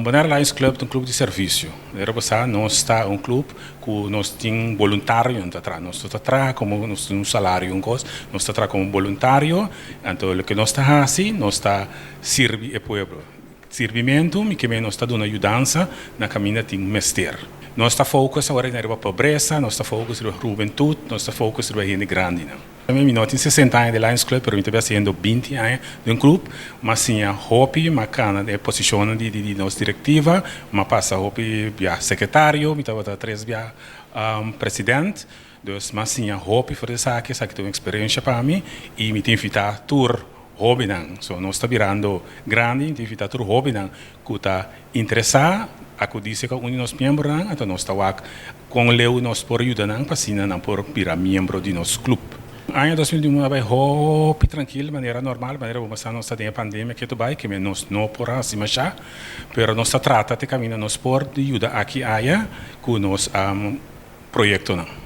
Bonaire Lions Club ta un klup di servisio. Manera bo sa, nos ta un klup ku nos tin boluntario ta traha. Nos no ta traha komo nos tin un salario un kos, nos ta traha komo boluntario. Anto loke nos ta hasi, nos ta sirbi e pueblo. Sirbimentu, mi ke men nos ta duna yudansa na kaminda tin mester. Nos ta focus awor riba pobresa, nos ta focus riba hubentut, nos ta focus riba hende grandinan. Mi no tin 60 aña di Lions Club, pero mi ta hasiendo 20 aña den klup, m'a siña hopi, m'a kana den posishon di nos direktiva, m'a pasa hopi bia sekretario, mi tabata tres bia presidente, dus m'a siña hopi for di esaki, esaki ta un eksperensia pa mi i mi ta invitá tur hóbennan, so nos ta birando grandi, mi ta invitá tur hóbennan ku ta interesá, akudí ku un di nos miembronan, anto nos ta wak kon leu nos por yuda nan pa asina nan por bira miembro di nos klup. Aña 2021 a bai hopi trankil, manera normal, manera bo sa nos ta den e pandemia ketu bai, ke men nos no por hasi mashá, pero nos ta trata te kaminda nos por di yuda aki aya ku nos proyektonan.